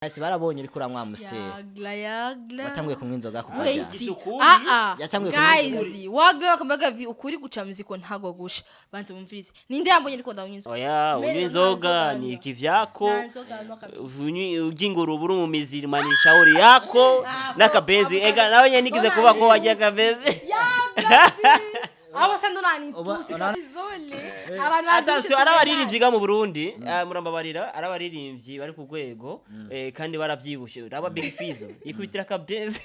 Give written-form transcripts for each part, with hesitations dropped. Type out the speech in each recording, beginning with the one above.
Ese barabonye uriko uranywa Amstel? Yagla yagla. Watanguye kunywa inzoga kuva Wait. ryari? Isukuri. Ah ah. Yatanguye kunywa Guys, wagla bakambaga vi ukuri guca muziko ntago gusha. Banze mumvirize. Ninde yambonye ndiko ndanywa inzoga? Oya, Mbere unywa nta inzoga nzoga ni nywa. kivyako. Nta nzoga nywa kabisa. Urya ingurube uri mu mizirima ni shauri yako n'akabenzi. Ega nawe nyene nigeze kuba ko warya akabenzi. Yagla. Abo sando nani tusi kabizole. Abantu Attention, ari abaririmbyi ga mu Burundi, murambabarira, ari abaririmbyi bari ku rwego, kandi baravyibushe. Raba Big Fizzo yikubitira akabenzi.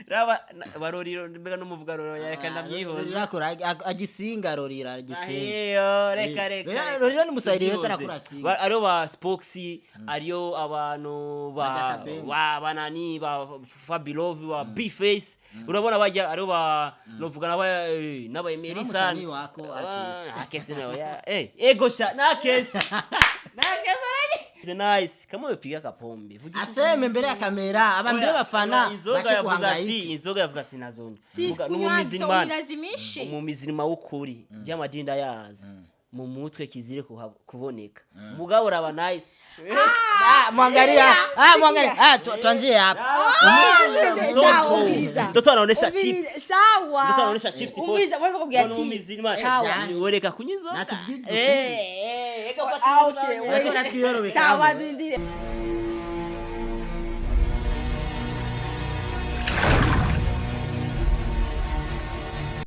Raba baroriro mbega n'umuvuga rero reka ndamyihoza. Rirakora agisinga rorira agisinga. Ahiyo, reka reka. Rorira ni Muswahili rero Uvyihoze. tarakura singa. Ariyo ba Spoxy, ariyo abantu ba Barya Kabenzi. ba banani ba Fabilove ba B-Face. Urabona bajya ariyo ba novuga naba naba Emerisa. Musanii wako Akesi. Akesi nawe ya. Ego sha na Akesi. Na Akesi araje. Nice. Kama umepiga kapombe. Vuga Aseme mbere ya kamera abantu Oya, b'abafana inzoga bace yavuze ati kuhangayika. inzoga yavuze ati nazoni. Si Vuga, kunywa n'umumizimana. unilazimishe. Umumizirima w'ukuri by'amadini ndayazi mu mutwe kizire kuboneka mugabo uraba nice. Ah, mwangalia. Ah, mwangalia. Ah, tuanzie hapa. Sawa, umviriza. Mtoto anaonesha Umviriza, chips. sawa. Mtoto anaonesha chips. Umviriza, wewe ukubwira Mbona ati, umumizirima sawa. wereka kunywa inzoga. Natubwize ukuri. Ega fata Ah, okay, Ariko wait. natwiyorobeka Sawa, hamwe. zindire.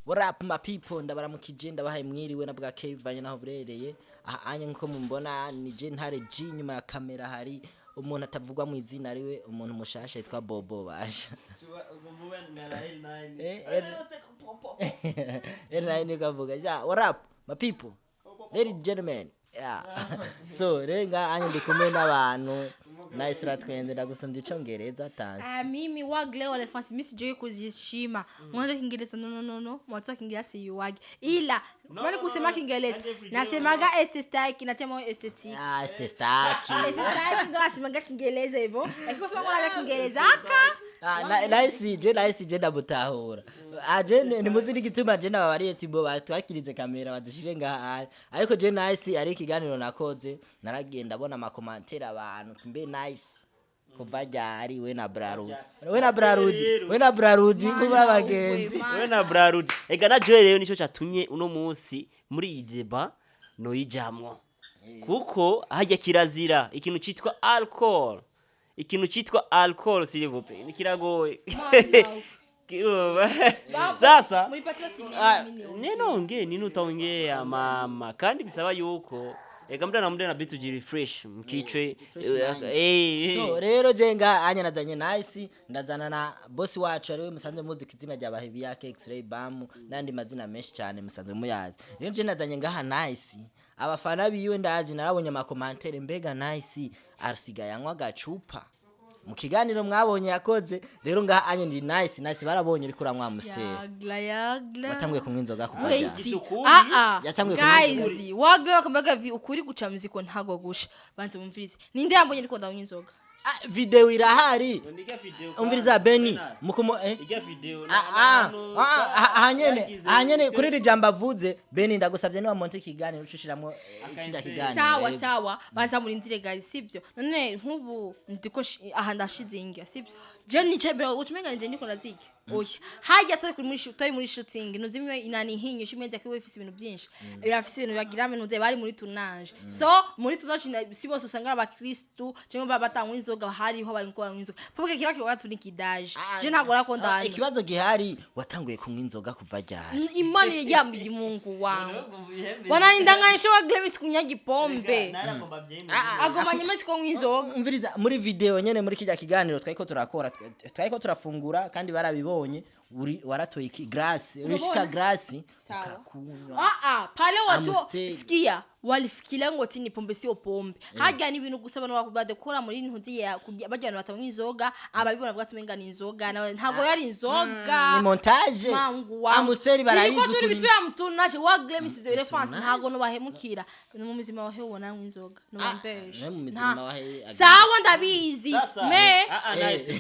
What up my people, ndabaramukije, ndabahaye mwiriwe na bwa bivanye naho burereye. Aha anya nkuko mumbona ni je Ntare G, nyuma ya kamera hari umuntu atavugwa mu izina, ariwe umuntu mushasha yitwa Bobo basha. R9 niko avuga. Yeah, what up my people, ladies and gentlemen. Yeah. So renga anya ndi kumwe n'abantu. Nice, uratwenze, ndagusomye icongereza tansi. Ah, mimi wagle wale fans mimi sijui kuzishima. Mwana Kiingereza no no no no. Mwatu wa Kiingereza siyuwagi. Ila kwani kusema Kiingereza nasemaga estetiki natema estetiki. Ah, este staki. Estetiki ndo nasemaga Kiingereza hivyo. Lakini kusema kwa Kiingereza aka Ah, nahisi je, nahisi je ndamutahura. Ah, je ntimuzi n'igituma je nababariye tibo batwakirize kamera bazishire ngaha, ariko je nahisi ari ikiganiro nakoze naragiye ndabona amakomantere abantu ati mbe nice kuva ryari we na Brarudi, we na Brarudi, we na Brarudi muri abagenzi? We na Brarud. Ega na Joel rero nico catumye uno munsi muri iyi débat noyijamwo. Kuko hajya kirazira ikintu citwa alcohol. Ikintu citwa alcohol, s'il vous plaît. Nikiragoye. Sasa muri patro si Ah, neno ongee nini, utaongea mama, kandi bisaba yuko ega muda na muda inabidi tujirefresh mkichwe. So rero je nga anya nazanye nice, ndazana na boss wacu ariwe musanzwe muzi ku izina rya Bahebi yake X-Ray Bam n'andi mazina menshi cyane musanzwe muyazi. Rero je nazanye ngaha nice, abafana biwe ndazi narabonye amakomantere, mbega nice arasigaye anywa agacupa mu kiganiro mwabonye yakoze. Rero ngaha anya ndi nice, nice barabonye uriko uranywa Amstel? Yagla yagla. Watanguye kunywa inzoga kuva Wait. ryari? Isukuri. Ah ah. Yatanguye kunywa Guys, wagla bakambaga vi ukuri guca muziko ntago gusha. Banze mumvirize. Ninde yambonye ndiko ndanywa inzoga? Ah, video irahari, umviriza Beni mukumo. Ah, ah, ah, ahanyene ahanyene kuri iri jambo avuze Beni, ndagusabye niba monte ikiganiro ucishiramwo kirya kiganiro. Sawa. Yego. Sawa, banza murindire guys, sibyo? None nk'ubu ndiko aha ndashize inga, sibyo? Je nicaye mbere utumenga nje ndiko ndazirya. Oya, hajya turi muri shooting nuzimwe inani hinyo shimenze ko ifise ibintu byinshi, birafise ibintu bagira ibintu bari muri tournage. So muri tournage si bose usanga ari abakristu cyangwa baba batanywa inzoga, hariho bari ko banywa inzoga pabuke kira kiwa turi kidaje. Je ntabwo rakondana. Ah, ikibazo gihari, watanguye kunywa inzoga kuva ryari? Imani yambiye Mungu wangu wananidanganyisha wa Glemis kunywa gipombe agomanye mesi kunywa inzoga. Umviriza, muri video nyene muri kirya kiganiro twariko turakora, twariko turafungura kandi barabibonye, uri waratoye iki glace urishika Urabona? glace Sawa. ukakunywa. Ah ah, pale watu Amstel. sikia walifikiria ngo ati ni pombe, sio pombe. Harya ni ibintu gusa abantu badekora muri ntuzi ya bajya abantu batanywa inzoga ababibona bavuga ati umenga ni inzoga ntabwo yari inzoga. Ni montage. Mangu wangu. Amstel barayizi Turiko turi ukuri. bitu ya mtunaje wa Glemis izo reference ntago no bahemukira no mu muzima wahe ubona nywa inzoga no bambesha. Ne mu muzima wahe Sawa, ndabizi me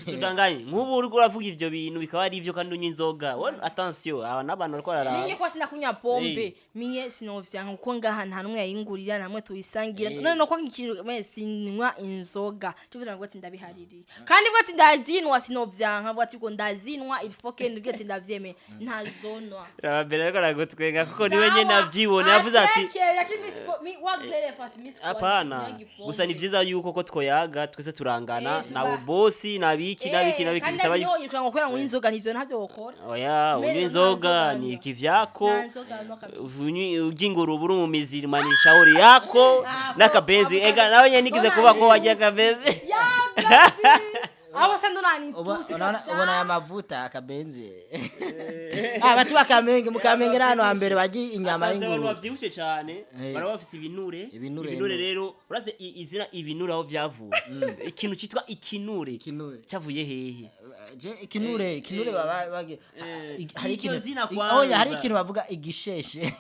Tudanganye nk'ubu uriko uravuga ivyo bintu bikaba ari ivyo kandi unywa inzoga. Attention, aba n'abantu bariko bararaba. Minye kwa sina kunywa pombe, minye sinovyanka kuko ngaha nta numwe. bayingurira, namwe tuyisangira. None no kwankikije sinywa inzoga, tuvuga ngo ati ndabihaririye, kandi ngo ati ndazinwa, sinovyanka, ngo ati ko ndazinwa, il faut que nubwo ati ndavyemeye, ntazonwa. Rababera ariko aragutwenga kuko niwe nyene avyibona, yavuze ati apana. Gusa ni vyiza yuko ko twoyaga twese turangana na bosi nabiki nabiki nabiki, bisaba yuko ngo kubera ngo inzoga nivyo ntavyo wokora. Oya, unywa inzoga ni ikivyako. Nta nzoga nywa kabisa. Urya ingurube uri mu mizirima ni shauri yako n'akabenzi. Ega nawe nyene nigeze kuba ko warya akabenzi. Abo se ndonanitusi. Ubona aya mavuta akabenzi, ah, batu bakamenge, mukamenge n'ahantu hambere barya inyama Abantu y'ingurube. bavyibushe cane baraba bafise ibinure. Ibinure, Ibinure rero uraze izina ibinure aho vyavuye, ikintu citwa ikinure Ikinure. cavuye hehe? Je ikinure baba hari Iryo ikintu zina oya, hari kwanza. ikintu bavuga igisheshe.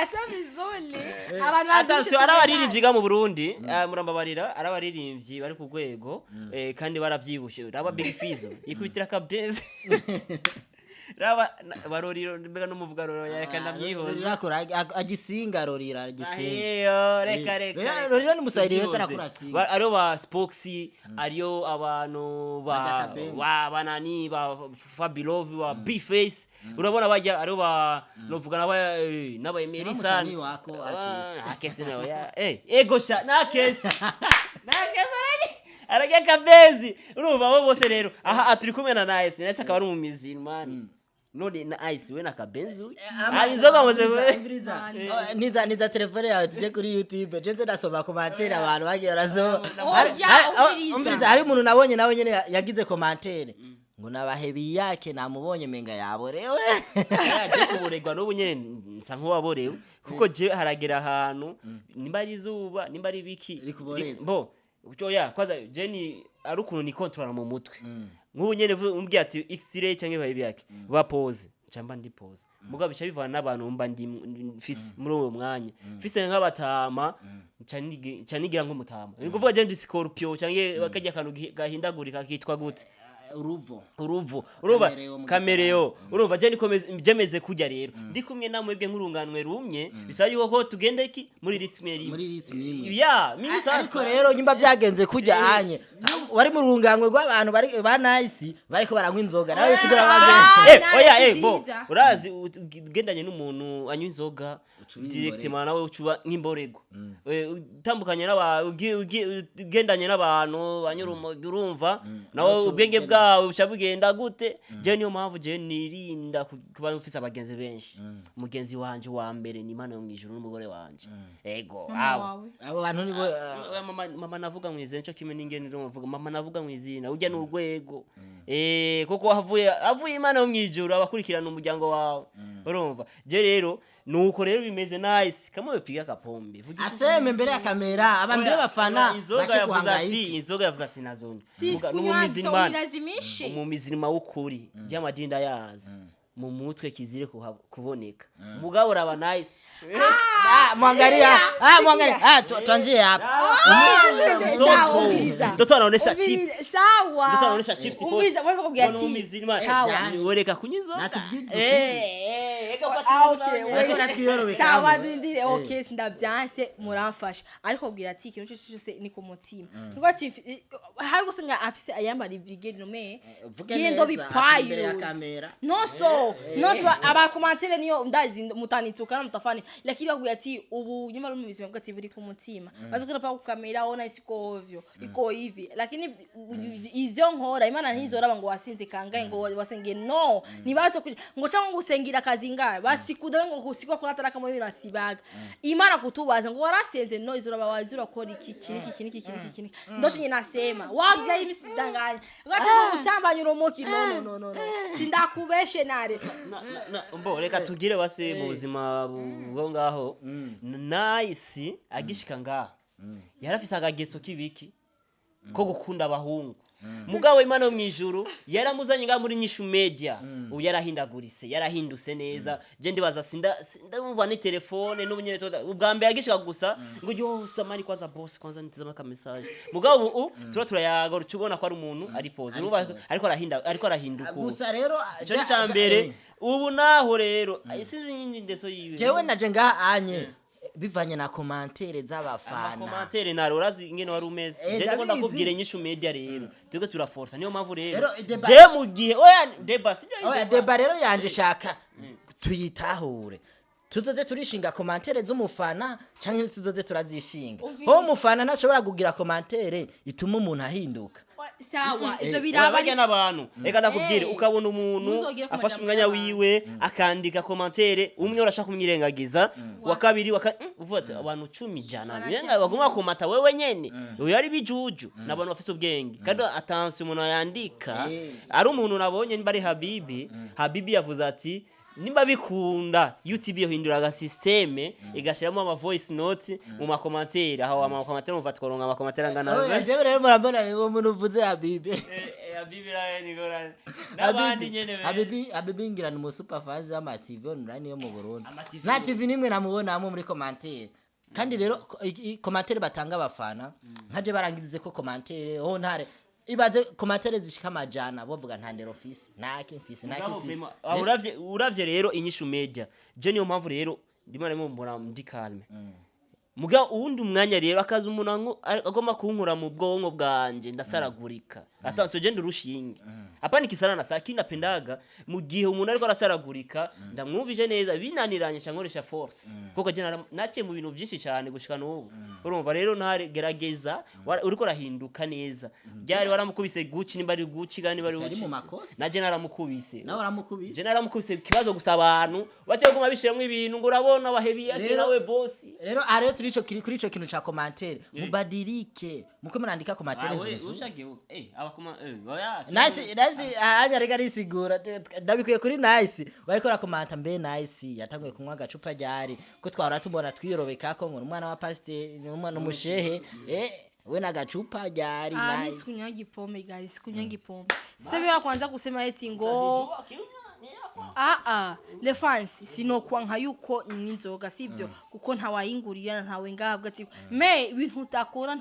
Asa vizuri abantu. Attention, ari abaririmbyi ga mu Burundi, murambabarira, ari abaririmbyi bari ku rwego, kandi baravyibushe. Raba Big Fizzo yikubitira akabenzi, raba baroriro mbega n'umuvuga roro yareka ndamyihoza. Rorira agisinga, rorira agisinga. Aheyo, reka reka. Rorira ni Muswahili rero. Tuvyihuse. Tarakura singa. Ariyo ba Spox, ariyo abantu ba Barya akabenzi. ba banani ba Fabilove, ba B-Face, urabona bajya ariyo ba novuga naba naba Emerisa. Musanii wako, Akesi. Akesi nawe ya ego sha na Akesi na Akesi arajya akabenzi. Urumva abo bose rero aha turi kumwe na Nice. Nice akaba ari mu mizimani none na Ice we na kabenzi we. Ah, inzoga muze. Niza telefone yawe tuje kuri YouTube, je nze ndasoma commentaire abantu bagiye barasoma. Oya, umviriza. Umviriza, hari umuntu nabonye nawe nyene yagize commentaire ngo nabahebi yake, namubonye menga yaborewe. Je kuboregwa n'ubu nyene nsa nk'uwaborewe kuko je haragera ahantu nimba ari izuba nimba ari ibiki. Rikuboreza. Bo oya, kwanza je ni ari ukuntu ni control mu mutwe nk'ubu nyene umbwiye ati x-ray canke bayibi yake ba pause nca mba ndi pause, mugabo bica bivana n'abantu mba ndi mfise muri uwo mwanya, mfise nk'abatama nca nigira nk'umutama, ni kuvuga je ndi scorpio canke karya kantu gahindagurika kitwa gute? Uruvo. Uruvu, urumva. Caméléon mu Caméléon, urumva. Je niko jemeze kujya rero ndi kumwe namwebwe nk'urunganwe rumye, bisaba yuko ko tugenda iki muri rythme rimwe. Muri rythme imwe. Ya mimi sasa. Ariko rero nyimba byagenze kujya anye wari mu rungangwe rw'abantu bari ba Nice bariko baranywa inzoga, nawe bisigura bagenze. Oya, Nice bo nziza. urazi ugendanye n'umuntu anywa inzoga Uca uba directement nawe ucuba nk'imborego. Utambukanye n'abantu ugendanye n'abantu banyura urumogi, urumva nawe Uca ubwenge ugenda. bwawe buca bugenda gute. Je niyo mpamvu je nirinda kuba mfise abagenzi benshi. Umugenzi wanje wa mbere ni Imana yo mw'ijuru n'umugore wanje, ego. Mama Abo. wawe. Abo bantu nibo Oya, mama, mama navuga mw'izina nico kimwe n'ingene rero mvuga mama navuga mw'izina ujya n'urwego, kuko havuye Imana yo mw'ijuru abakurikirana umuryango wawe. Urumva je rero nuko rero bimeze. Nice kamwe piga kapombe. Vuga aseme mbere ya kamera abantu Oya, b'abafana oya, inzoga bace yavuze ati kuhangayika. Inzoga yavuze ati nazonye. Si Vuga, kunywa n'umumizimana. unilazimishe. Umumizirima w'ukuri ry'amadini ndayazi mu mutwe kizire kuboneka, mugabo uraba Nice. Ah, mwangalia, ah, mwangalia, ah, tuanzie hapa. Sawa, umviriza. Mtoto anaonesha Umviriza, chips. sawa. Mtoto anaonesha chips. Umviriza, wewe bakubwira ati, Umumizirima. sawa. Wereka kunywa inzoga. Natubwize ukuri. Ega fata. Ah, okay, Bariko wait. baratwiyorobeka Sawa, hamwe. zindire, okay, sindavyanse, muramfasha, ariko bwira ati ikintu cyose cyose ni ku mutima, niko ati hari gusinga afise ayambara ibigeri nome Uvuge gendo neza, ati imbere ya bipayus kamera. no so abakomantere niyo ndazi mutanitsukana mutafani, lakini bakubwira ati ubu nyuma mu buzima bwa ati buri ku mutima bazi ko pa ku kamera ona isiko ovyo iko hivi, lakini ivyo nkora Imana ntizoraba ngo wasinze kangahe, ngo wasenge no nibazo ngo cyangwa ngo usengera akazi ngahe basikuda ngo kusikwa kuri ataraka muri nasibaga Imana kutubaza ngo warasenze no izoraba wazira urakora iki iki iki iki iki iki iki ndo chenye nasema waga imisidanganya ngati usambanya uromoki no no no no no sindakubeshe nare. Mbo reka tugire base mu buzima bwo ngaho. Nice agishika ngaha yarafise akageso k'ibiki. ko gukunda abahungu. Mugabo Imana yo mwijuru yaramuzanye ngaha muri Nyishu Media, ubu yarahindagurise, yarahindutse neza. Je ndibaza sinda sindumva ni telefone n'ubu nyene tota ubwa mbere yagishika gusa ngo yo samani, kwanza boss, kwanza nitizama ka message. Mugabo ubu turayaga, ucubona ko ari umuntu ari pose. Urumva ariko arahinda, ariko arahinduka ubu. Gusa rero Ico ni ca mbere. Ubu naho rero sinzi nyine indeso yiwe. Jewe naje ngaha anye bivanye na commentaires z'abafana. Amacommentaires nare urazi ingene wari umeze. Eh, Je ndiko ndabizi. ndakubwira Inyishu Media rero twebwe turaforsa, niyo mpamvu rero Rero, je mu gihe oya débat sibyo. Oya, débat rero yanje shaka tuyitahure, tuzoze turishinga commentaires z'umufana canke tuzoze turazishinga? Umviriza. Ho umufana ntashobora kugira commentaire ituma umuntu ahinduka. Sawa, ivyo Oya, biraba barya n'abantu, reka ndakubwire, Eh. ukabona umuntu Ntuzogere ku afashe majambo umwanya y'abantu. wiwe akandika commentaire umwe, urashaka kumwirengagiza, wa kabiri wa uvuga ati abantu 10 100 Baraca. Baguma bakomata wewe nyene, uyu ari bijuju n'abantu bafise ubwenge. Kandi attention, umuntu yandika ari umuntu nabonye nimba ari Habibi. Habibi yavuze ati nimba bikunda YouTube yohindura aga système igashiramo ama voice note mu macommentaires, aho ama commentaires umva tworonka amacommentaires angana. Oya, jewe rero murabona rero uwo muntu uvuze Habibi. Habibi nawe ni ngorane n'abandi nyene benshi. Habibi, Habibi ngira ni umusuper fans w'ama TV online yo mu Burundi. Ama TV. Nta TV nimwe namubonamo muri commentaire. Kandi rero commentaire batanga abafana nkaje barangirize ko commentaire ho ntare ibaze commentaire zishika amajana bavuga nta ndero fisi, nta kimfisi, nta Mugabo kimfisi. vraiment, ah, uravye rero Inyishu Media, je niyo mpamvu rero ndimo narimo mbona ndi calme. Mugabo uwundi umwanya rero akaza umuntu agomba kunkura mu bwonko bwanje, ndasaragurika. Attention, je ndi urushinge, hapana kisana na saki napendaga. Mu gihe umuntu ariko arasaragurika ndamwumvije neza, binaniranye cyangwa nkoresha force, kuko je naciye mu bintu byinshi cyane gushika n'ubu. Urumva rero ntare gerageza, uriko urahinduka neza. Byari waramukubise Gucci, nimba ari Gucci kandi nimba ari Gusa ari Gucci. mu makosa. Naje naramukubise. Nawe uramukubise. Je naramukubise. Ikibazo gusa abantu bace baguma bishiramwo ibintu ngo urabona wahebiye ati Rero- nawe bosi. Rero aha rero turi ico kiri kuri ico kintu ca commentaire, mubadirike muko murandika commentaire zuzuye. Nice, nice anya reka risigura ndabikuye kuri Nice bariko rakomanta. Mbe Nice yatanguye kunywa agacupa ryari, ko twahora tumubona twiyorobeka ko ngo ni umwana wa pasiteri, ni umwana umushehe, we n'agacupa ryari? Ah, mi Nice. sikunywa gipombe guys, sikunywa gipombe. Sasa ya kwanza kusema eti ngo ah ah, les fans sinokwanka yuko nywa inzoga, sibyo, kuko ntawayingurira, ntawe ngahabwa ati me ibintu utakora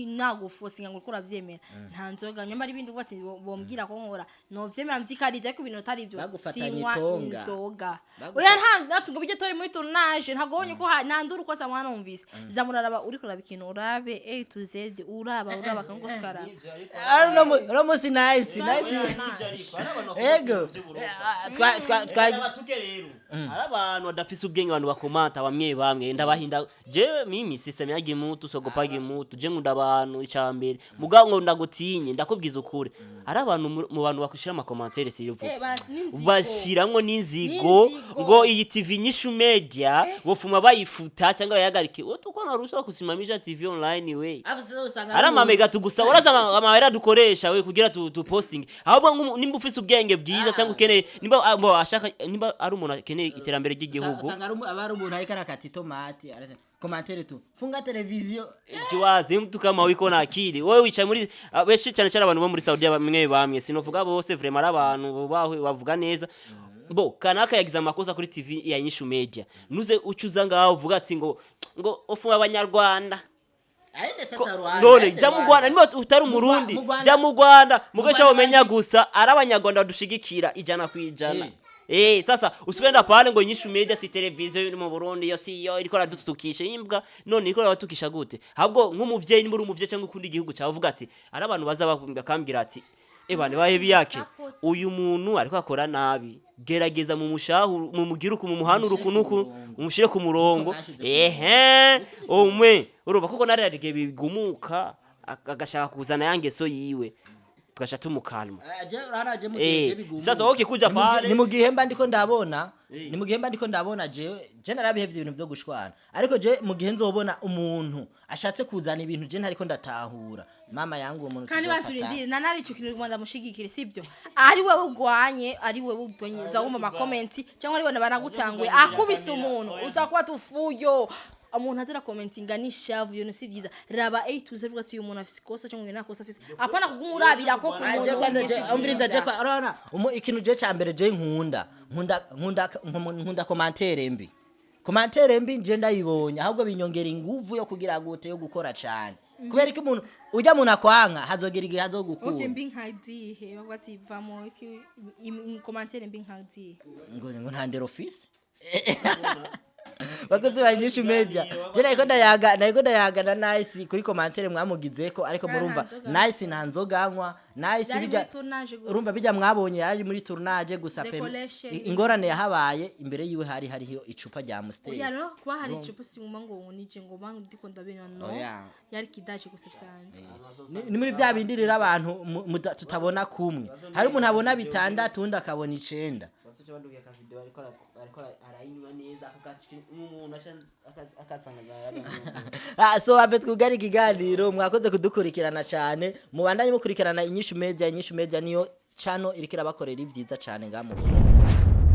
nagufosinga ngo uriko uravyemera. Nta nzoga nyamara ibindi uvuga ati bombwira ko nkora novyemera mvyikarije, ariko ibintu atari ibyo Bagufatanye sinywa itonga. inzoga. Bagufatanye- Oya, nta natungo bijye tori muri tournage, ntabwo wabonye ko nta nduru kosa mwana wumvise zamuraraba uriko uraba ikintu urabe A to Z, uraba kango skaraba. Ari no musi Nice, Nice ego. Twa twa twa Abatuke rero ari abantu badafise ubwenge, abantu bakomanta bamwe bamwe ndabahinda. Jewe mimi sisemyagi mutu sogopagi mutu, je nkunda abantu icambere, mugabo ngo ndagutinye, ndakubwiza ukuri, ari abantu mu bantu bakushira amacommentaires sirivuga N'inzigo. Bashiramwo n'inzigo. N'inzigo. Ngo iyi TV Nyishu Media bofuma bayifuta cyangwa bayihagarike, uko naruhusa kusimamisha TV online we. Ari amamega tugusa, uraza amahera dukoresha we kugira tu posting. Ahubwo nimba ufise ubwenge bwiza cyangwa ukeneye nimba bo ashaka nimba ari umuntu akeneye iterambere ry'igihugu. Usanga aba ari umuntu ariko arakata itomati, commentaire tu funga televiziyo. Kiwazi mtu kama wiko na akili wewe wicaye muri benshi cyane cyane abantu bo muri Saudi bamwe bamwe, sinovuga bose vraiment, ari abantu baho bavuga neza. Bo kanaka yagize amakosa kuri TV ya Inyishu Media, nuze ucuza ngaho uvuga ati ngo ufunga abanyarwanda. Aende sasa Rwanda. None Aende jya mu Rwanda niba utari umurundi. Mu Rwanda- Jya mu Rwanda mugesha Rwanda umenya gusa ari abanyarwanda badushigikira 100%. Sasa usikwenda pale ngo Inyishu Media si televiziyo iri mu Burundi, yo si yo iriko aradutukisha imbwa. None iriko arabatukisha gute? Ahubwo nk'umuvyeyi, nimba uri umuvyeyi cyangwa ukunda igihugu cyawe, uvuga ati ari abantu baza bakambwira ati ebane bahe biyake, uyu muntu ariko akora nabi, gerageza mu mushahu mu mugire uku, mu muhanura uku nuku, umushire ku murongo. Kuko mwashize ku Ehe, umwe urumva kuko nararigihe bigumuka agashaka kuzana ya ngeso yiwe, tugasha tumukalma. Sasa wowe ukikuja pale Ni mu gihe mba ndiko ndabona, ni mu gihe mba ndiko ndabona je narabihevye ibintu vyo gushwana, ariko je mu gihe nzobona umuntu ashatse kuzana ibintu je ntariko ndatahura, mama yangu, uwo muntu Kandi tuzofata. banturindire nanari ico kintu Rwanda mushigikire, sibyo? Ari wewe ugwanye, ari wewe ugwanye, uzagumva amacomments cyangwa ari wewe banagutanguye akubise umuntu utakuwa tufuyo. Umuntu azira commentinga n'ishavu, iyo si vyiza. Raba A to Z, uvuga ati uyu muntu afise ikosa cyangwa nta kosa afise, apana kuguma urabira ko ku Ah, je muntu kwanza wumve je si umviriza je vyiza. kwa urabona ikintu je ca mbere je nkunda commentaire mbi. Commentaire mbi je ndayibonye, ahubwo binyongera inguvu yo kugira gute, yo gukora cane, kubera ko umuntu ujya muntu akwanka hazogera igihe azogukunda. Okay, mbi nkazihe? Bavuga ati vamo iki commentaire mbi nkazihe? Ngo nta ndero ufise. Bakozi ba Inyishu Media, je nariko ndayaga na Nice kuri commentaire mwamugizeko, ariko Ah, murumva nta nzoga. Nice nta nzoga anywa. Nice Byari bijya muri tournage gusa. Urumva bijya mwabonye yari muri tournage gusa pe. Decoration. Ingorane yahabaye, imbere yiwe hari hariho icupa rya Amstel. Oya, rero kuba hari icupa si nguma ngo nije ngo bangu ndiko ndabena, no. Oya. Yari kidaje gusa bisanzwe. Ni muri bya bindi rero abantu tutabona kumwe. Hari umuntu abona 6, undi akabona 9. Basoje bandukiye aka video, ariko arayinywa neza ako kasi, umuntu aca akasanga. Ah, so ave twugare ikiganiro. Mwakoze kudukurikirana cyane, mubandanye mukurikirana Inyishu Media. Inyishu Media niyo channel iriko irabakorera ibyiza cyane ngaha mu Burundi.